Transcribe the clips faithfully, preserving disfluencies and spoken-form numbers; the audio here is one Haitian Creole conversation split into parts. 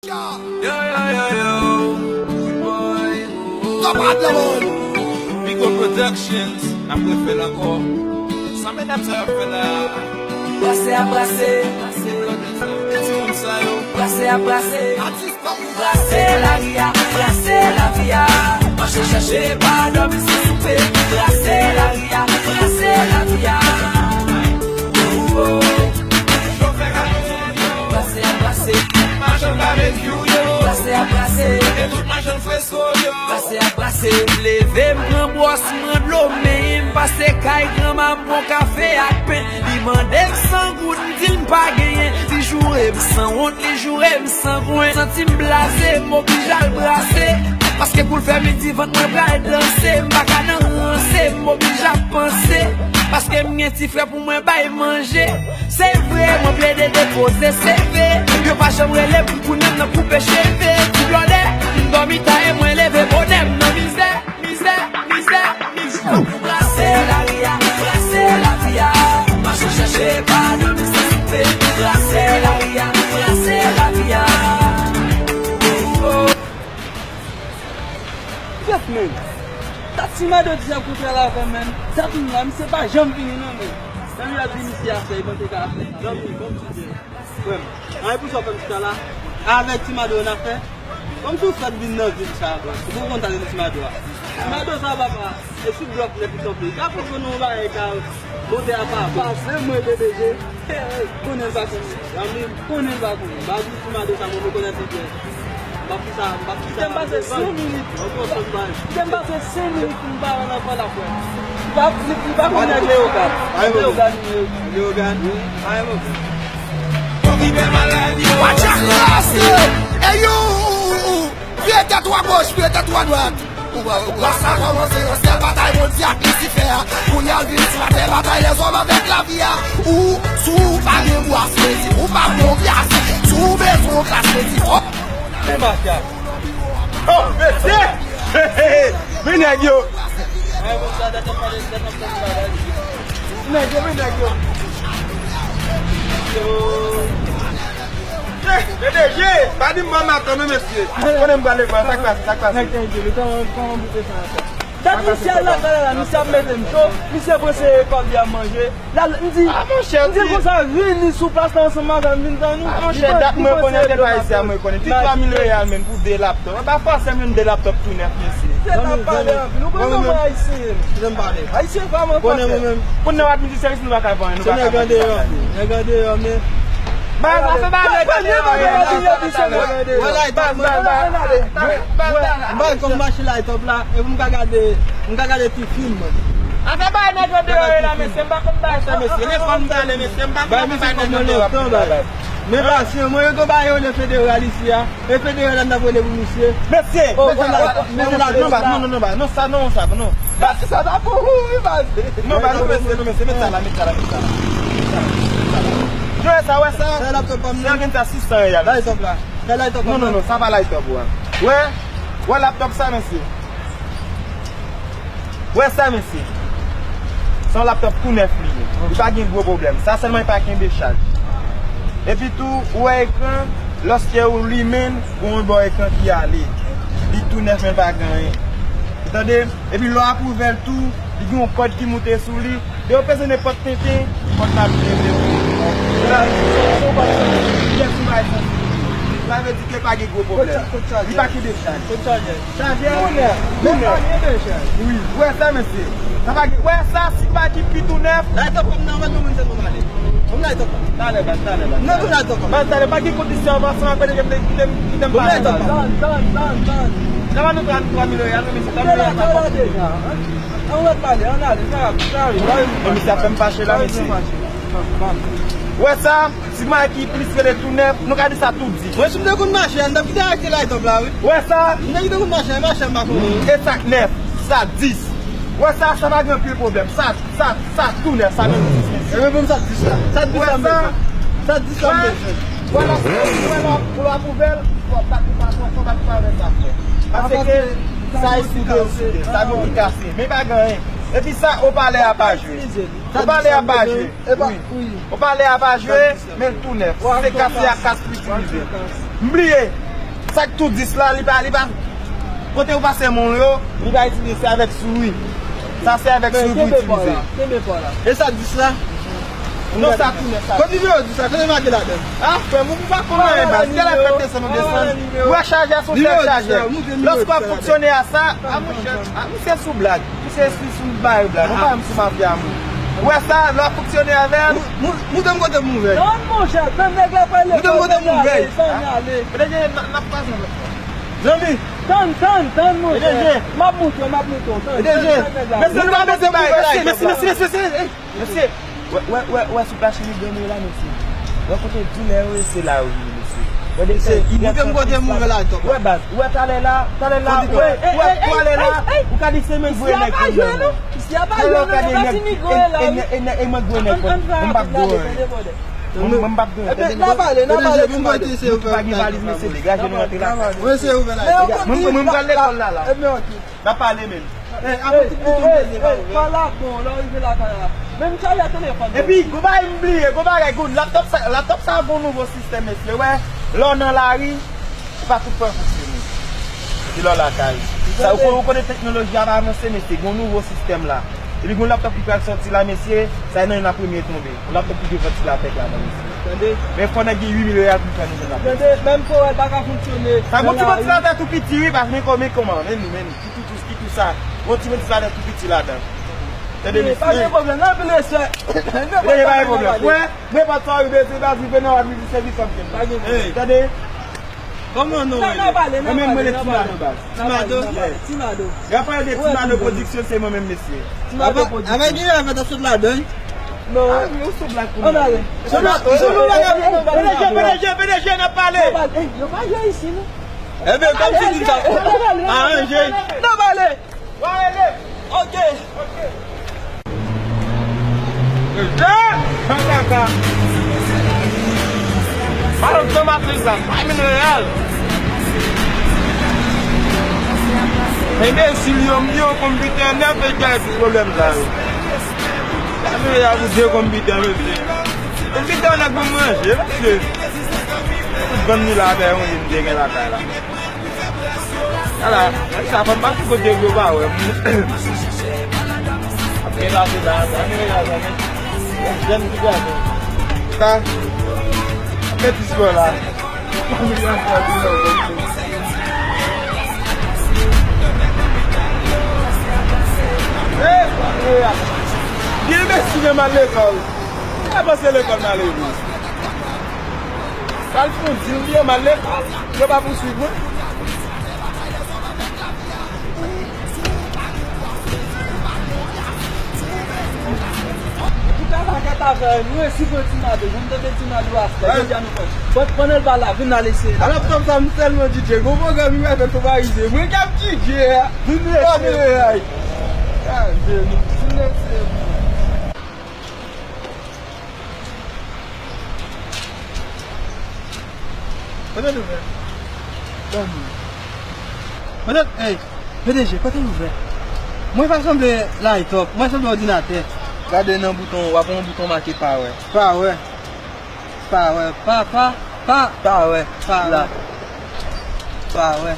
Yo, yo, yo, yo. Top at la mode. Bigo Productions, n ap refè l ankò. Sa medam sa yo ap fè la? Brase a brase. Ti moun sa yo. Brase a brase. Atis pop. Brase lari a, brase lavi a. Mache chèche pa dòmi san soupe. Brase lari a, brase lavi a. Oh, oh. Brase a brase. Machann babekyou yo. Brase a brase. E tout machann fresko yo. Brase a brase. M leve, m pran bwòs, m pran dlo, men m pase kay granma, m pran kafe ak pen. Li mande m san goud, m di l m pa genyen. Li joure m san wont, li joure m san gwen. Santi m blaze, m oblije al brase. Paske pou l fè midi, vant mwen pral danse. M pa ka nan ranse, m oblije ap panse. Paske m gen ti frè pou mwen bay manje. Se vre, mwen plede depoze seve. Yo pa janm rele m, kounye a m nan koupe cheve. Ti blòdè, m dòmi ta e mwen leve bonè, m nan mizè, mizè, mizè, mizè. Brase lari a, brase lavi a. Mache chèche pa dòmi san soupe. Brase lari a, brase lavi a. Oh, oh. Yes, man. Dat Ti Mado di ap kontre la avè m, man. Dat m la, misye pa janm vini, non, man. Nan li ap di misye afè, li pa te ka afè. Zanmi, kòm ti frè m. Anyen pou sa w fè m chita la. Avèk Ti Mado an afè. Kòm si w fèk vin nan vil sa, bro. Ou poko konn sa se Ti Mado a. Ti Mado sa, papa. E sou blòk nèt li kanpe. Ka poko nan yon bagay ka monte apa, bro. Pase mwen, B B G. Konnen l pa konnen. Zanmi m, konnen l pa konnen. M pa di Ti Mado sa, mwen rekonèt li byen. M ap fè sa, m ap fè sa. Kite m pase senk minit. Kite m pase senk minit pou m pa nan fè l ap wè. Li pa, li, li pa konnen. Leogàn. Leogàn. Leogàn. Watch out, Rasta! Ey yo! Vire tèt ou agoch, vire tèt ou adwat. Wa sa kòmanse nan syèl, batay Bondye ak Lisifè a. Kounye a l vin sou latè, batay lèzòm avèk lavi a. Ou, si w pa gen bras, mezi, ou pa bon vyas. Si w bezwen yon kras, mezi, fò. Men matyal. Oh, mesye! Men nèg yo! Nèg yo, men nèg yo! P D G, pa di m ban m atann non, mesye. Konnen m prale pran, sa k pase, sa k pase? Nèg te di, li kòman, kòman boute sa ankò? Dat misye al lakay la, misye ap mete m cho, misye pran se pa byen manje. La, m di, ah, monchè, m di l konsa, vini sou plas la ansanm avè m, vin tann ou. Ah, monchè, dat mwen konnen, se pa isi a mwen konnen. Ti twa mil reyal menm pou de laptop. An pa fòse m jwenn de laptop tou nèf, mesye. Se t ap pale anpil. Ou konnen kòman ayisyen ye. Kite m pale. Ayisyen pa mank pase. Konnen mwen menm. Konnen w ap midi sèvis nou pa ka vann, nou pa ka vann. Se nèg andeyò, nèg andeyò, men. Baz, afè pa nèg andeyò, nèg andeyò. Baz, baz, baz. Baz, baz. Baz, kòm mache light up la, e pou m ka gade, m ka gade ti fim. Afè bay nèg andeyò yo la, mesye, m pa konn bay sa, mesye. Lè fwa m prale, mesye, m pa konn bay nèg andeyò. Men pasyan, mwen yo gon bagay yo rele federal isi a. E federal la n ap rele pou misye. Mesye, mesye la, mesye la, non, non, non, non, non, sa, non, sa, non. Sa, sa ta pou ou, wi, baz. Non, baz, non, mesye, non, mesye, met sa la, met sa la, met sa la. Jwe sa, wè sa. Sa laptop pa m, non. Se yon gen sa sis san reyal. Light up la. Sa light up la. Non, non, non, sa pa light up, wè. Wè, wè laptop sa, mesye. Wè sa, mesye. Se yon laptop tou nèf li ye. Li pa gen gwo pwoblèm. Sa sèlman li pa kenbe chaj. Epi tou, ou wè ekran, lòske ou limen l, gon yon bò ekran ki ale. Li tou nèf, men pa gen anyen. Ou tande? Epi lè w ap ouvè l tou, li gen yon kòd ki moute sou li. Lè w peze nenpòt tenten, kòd la ap leve pou ou. Sa vle di ke pa gen gwo pwoblèm. Li pa kenbe chaj. Kot chajè? Chajè. Wi. Ou wè sa, mesye? Sa pa gen, wè sa, si pa gen pi tou nèf. Light up pa m nan, mwen nou moun se nou male. Ban m light up pa m. Talè, baz, talè, baz. Non, ban m light up pa m. Baz, talè, pa gen kondisyon avanse, m ap pede ke m te, ki te, ki te m pale. Ban m light up pa m. Tann, tann, tann, tann. Sa va nou pran twa mil reyal, non, mesye, twa mil reyal pa pase. An wè pale, an ale, sa, sa, sa. Non, mesye ap fè m fache la, mesye. Wè sa? Ti may ki plis rele tou nèf, nou ka di sa tou di. Mwen, si m te konn mache a, m t ap kite achte light up la, wi. Wè sa? M te kite konn mache a, mache a m pa konnen. E sa k nèf, sa dis. Wè sa, sa pa gen anpil pwoblèm. Sa, sa, sa tou nèf, sa menm dis. E men pou m sa dis la. Sa dis la m bezwen. Sa dis la m bezwen. Wè la, wè la, pou l ap ouvè l, fò w bat li pa, fò w bat li pa avè sa, frè. Paske sa e soude, soude. Sa gen ki kase. Men pa gen anyen. Epi sa, opalè a pa jwe. Opalè a pa jwe. Wi. Opalè a pa jwe, men l tou nèf. Se kase ak kas pou itilize. M bliye. Sa k tou dis la, li pa, li pa. Kote ou pase moun yo, li pa itilize, se avèk souri. Sa se avèk souri pou itilize. Kenbe pa w la. E sa dis la? Non, sa tou nèf sa. Kot nimewo dis la? Kote make ladan? Ah, frè m, ou pa konn anyen baz. Kèlè fèt desann ou desann? Ou wè chajè se yon sèl chajè. Lòske w ap fonksyone a sa, a monchè, a misye sou blag. Misye sou, sou bay blag. Ou pa menm sou mafya moun. Ou wè sa, lè w ap fonksyone avè l. Moute m kote m ouvè. Non, monchè, tann nèg la pale. Moute m kote m ouvè. Tann ale. P D G, n ap, n ap kwaze anlè. Zanmi. Tann, tann, tann, monchè. P D G. M ap moute w, m ap moute w. Tann, tann, tann nèg la. Mesye, nou pa bezwen bay. Mesye, mesye, mesye, mesye, mesye. Mesye, wè, wè, wè, wè, sou plas imigran nou ye la, mesye. Wè kote dilè yo ye, se la yo vini, mesye. Wè de se, moute m kote m ouvè la, top. Wè baz, wè talè la, talè la, wè, wè talè la, ou ka di se menm gwe nèg ki nan. Talè la ou ka di nèg, e, e, e, e mwen gwe nèg, mwen p ap gwe. Mwen, mwen m p ap gwe. Ebyen, n a pale, n a pale, ti madanm. Pa gen valiz, mesye, degaje nou rantre la. Mwen, mwen pral lekòl la, la. N ap pale menm. Ey, ey, ey, ey, pa la bon, lè w rive lakay la. Menm chajè telefòn. Epi, gon bagay m bliye, gon bagay, gon laptop sa, laptop sa gon nouvo sistèm, mesye. Wè, lè w nan lari, se pa tout fwa l fonksyone. Se lè w lakay. Sa, ou konnen, ou konnen teknoloji ap avanse, mesye, gon nouvo sistèm la. Epi gon laptop ki pral sòti la, mesye, sa nan youn nan premye tonbe. Yon laptop ki gen vantilatè k ladan, mesye. Tande? Men fò nèg gen uit mil reyal pou fè nouvo laptop. Tande, menm kowèl pa ka fonksyone. Sa gon ti vantilatè tou piti, wi, paske men kòman, men nou, men nou. Ki tou, tou, ki tou sa. Gon ti ventilatè tou piti ladan. Tande, mesye. Pa gen pwoblèm, nan anpil respè. Tande, pa gen pwoblèm. Frè, nenpòt sa ou bezwen, baz, rive nan wad midi sèvis ap fèt. Pa gen pwoblèm. Tande? Kòman non, nan pale, nan pale, nan pale. Mwen menm, mwen rele Ti Mado, baz. Ti Mado? Ti Mado. Lè w pale de Ti Mado Pwodiksyon, se mwen menm, mesye. Ti Mado Pwodiksyon. Avèk, avèk genyen avè t ap sot ladan, wi. Non. Ah, men ou sou blag pou mwen. Ann ale. P D G, P D G, P D G, n ap pale. Yo pa jwe isi, non. Ebyen, kòmsi di sa. Aranje. N ap ale. Wa rele. Ok. Ok. Mesye, makaka. Balon de matris la, fè mil reyal. Enbesil yo, m di yo konpitè nèf e kèk pwoblèm sa yo. Fè mil reyal pou de konpitè, mesye. Konpitè nèg pou manje, mesye. Tout vann li la, avè yon li m te gen lakay la. Ala, sa fè m pase kote yo pa wè m. Ap byen pase la, sa nou la, sa men. Jèn ti gason. Sa, ap fè ti spò la. Byen, mesye, m al lekòl. Mwen panse lekòl m ale wi. Sa l fè yon dil li, m al lekòl, yo pa pouswiv mwen. Antouka, pa gate afè nou, e si pran Ti Mado, jan m tande Ti Mado a, jodi a nou pran. Bon, pandan l pa la, vin n al eseye la. Alò, kòm sa, m tèlman D J, gon pwogram li pa fè fò pa rive. Mwen k ap D J a. Vin nou eseye. Ah, vin nou eseye. Kote l ouvè? Ban m. Kote, ey, P D G, kote l ouvè? Mwen pa sanble laptop, mwen sanble òdinatè. Gade nan bouton, w ap wè yon bouton make pawè. Pawè. Pawè, pa, pa, pa, pawè, pawè. La. Pawè.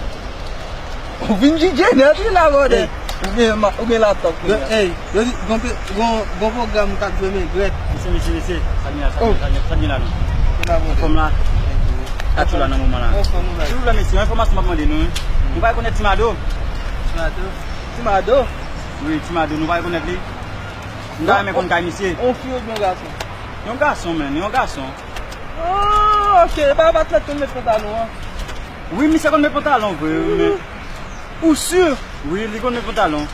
Ou vin D J nèt wi la, brother. Ou gen ma-, ou gen laptop kounye a. Ey, yo di, gon pe-, gon, gon pwogram k ap jwe, men grèt. Mesye, mesye, mesye, sa gen la, sa gen la, sa gen la, non. Anfòm la. Katchou la nan moman la. Silvouplè, mesye, yon enfòmasyon m ap mande nou, wi. Nou pa rekonèt Ti Mado? Ti Mado? Ti Mado? Wi, Ti Mado, nou pa rekonèt li? M ta renmen konn kay misye. Yon fi oubyen yon gason? Yon gason, menn, yon gason. Oh, ok. E pa, pa t fèt konn met pantalon an? Wi, misye konn met pantalon vre, wi, men. Ou si? Wi, li konn met pantalon.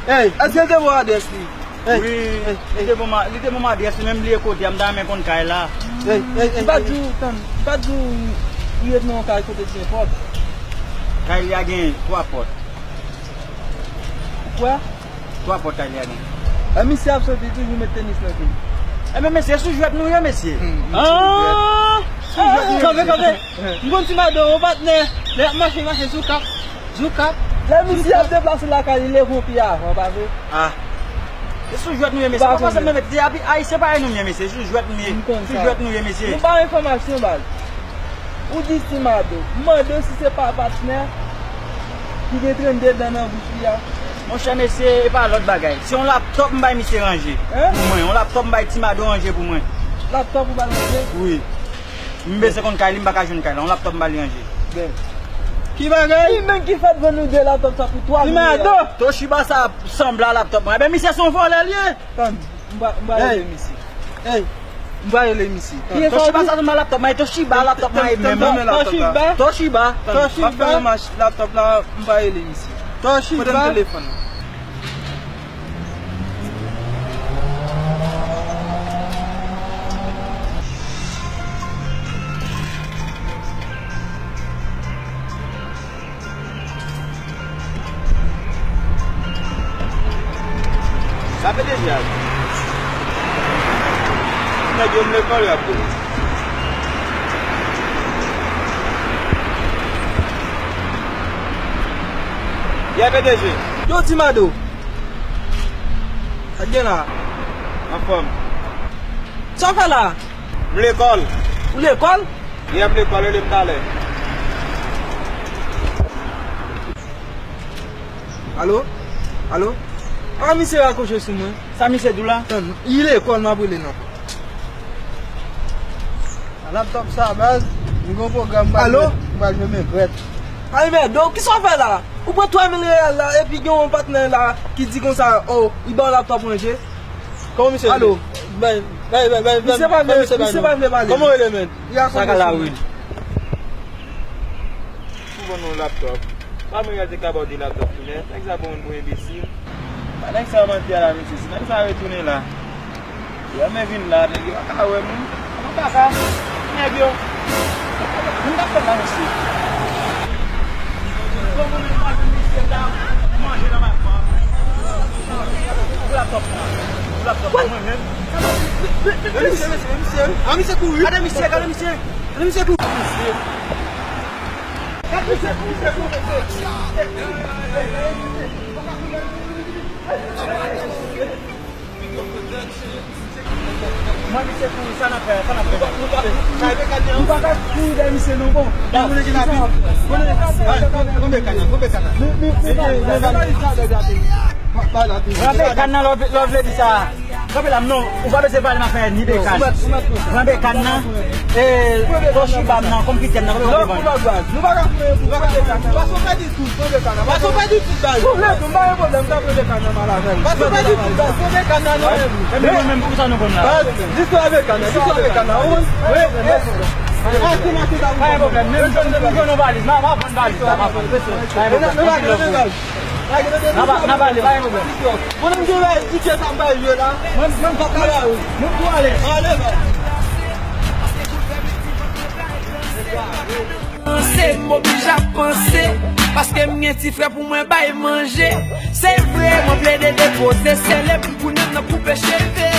Ey, èske l te ba w adrès li? Ey, wi, ey, li te ban m a-, li te ban m adrès li, men m bliye kote a, m ta renmen konn kay la. Ey, ey, ey, m pa t di w, tann, m pa t di w li ret nan yon kay kote t gen pòt? Kay li a gen twa pòt. Ou kwè? Twa pòt kay li a gen. E misye ap soti toujou met tenis nan pye l. Ebyen, mesye, sou jwèt nou ye, mesye. Hmm. Ah! Sou jwèt nou ye, mesye. Kanpe, kanpe. M konn Ti Mado, yon patnè. Lè y ap mache, mache sou kap. Sou kap. Lè misye ap deplase lakay li, leve yon pye avan, pa vre? Ah. Se sou jwèt nou ye, mesye. Pa panse menm, mesye, Ayisyen parèy nou ye, mesye. Sou jwèt nou ye. M konn sa. Sou jwèt nou ye, mesye. Nou ba enfòmasyon, baz. Ou di Ti Mado. M mande w si se pa patnè ki gen trannde dan nan bouch li a. Monchè mesye, e pa lòt bagay. Se yon laptòp m bay misye ranje. Hein? Pou mwen, yon laptòp m bay Ti Mado ranje pou mwen. Laptòp ou ba l ranje? Wi. M bezwen konn kay li, m pa ka jwenn kay la. Yon laptòp m ba li ranje. Ben. Ki bagay? Ki nèg ki fèt vann nou de laptòp sa pou twa mil? Ti Mado! Toshiba sa sanble a laptòp mwen. Enben misye se yon vòlè l ye. Tann, m va, m va rele misye. Hey. M va rele misye. Toshiba sa sanble a laptòp mwen, Toshiba laptòp mwen menm. Toshiba. Toshiba. Tann, m ap fè yon mach laptòp la, m va rele misye. Toshiba. Pote m telefòn nan. Sa P D G a di. Nèg yo m lekòl y ap goumen. Yè P D G. Yo, Ti Mado. Sa k gen la? Anfòm. Sa w fè la? M lekòl. Ou lekòl? Yè m lekòl, rele m talè. Alo? Alo? A, misye rakwoche sou mwen. Sa misye di w la? Tann, li lekòl, m ap rele l ankò. A laptòp sa, baz, m gen yon pwogram m pral Alo? Met, m pral met men grèt. Ay, mèd, donk, kisa w fè la? Ou pran twa mil reyèl la, epi gen yon patnè la ki di konsa, o, li ba w laptòp ranje? Kòman misye rele? Alo? Bay, bay, bay, bay, misye pa vle, misye pa vle pale. Kòman w rele, mèd? Sa ka la, wi. Pou vann nou laptòp. Pa mwen gade ka ba w de laptòp tou nèf. Nèg sa pran moun pou enbesil. Pa nèg sa yo manti a la, mesye. Si nèg sa yo retounen la, yo men vin la, nèg yo pa ka wè moun. Mwen pa ka. Nèg yo. Moun k ap fè la, mesye. Bon, mwen menm, mwen menm, mesye, ta manje nan makman. Pou laptòp la. Pou laptòp la, mwen menm. Mesye, mesye, mesye. A, misye kouri. Gade misye, gade misye. Gade misye kouri. Misye. Mwen, misye kouri, sa n ap fè, sa n ap fè. Nou pa ka kouri dèyè misye, non, bon. Ranpe kann nan, lè w vle di sa. Kanpe la m non, ou pa bezwen pale m ap fè ni de kann. Ranpe kann nan, e, Toshiba m nan, konpitè m nan, konpitè m nan. Pase w pèdi tout, ranpe kann nan. Pase w pèdi tout, baz. Ou vle tou, m pa gen pwoblèm, m ka ranpe kann nan, m al avè l. Pase w pèdi tout, baz, ranpe kann nan, non. Men nou menm, pou sa nou konn la. Baz, jis ranpe kann nan, jis ranpe kann nan. Ou konn? Wi. Pa gen pwoblèm, menm m jwenn yon valiz, m a, m a vann valiz la, m a vann. Pa gen pwoblèm. N a pa, n a pale, pa gen pwoblèm. Mwen menm gen lè, piti sa m bay jwe la. Mwen, mwen pa ka la, wi. Mwen tou ale. Ale, bay. Panse, m oblije ap panse. Paske m gen ti frè pou mwen bay manje. Se vre, mwen plede depoze. Sele pou kounye m nan koupe cheve.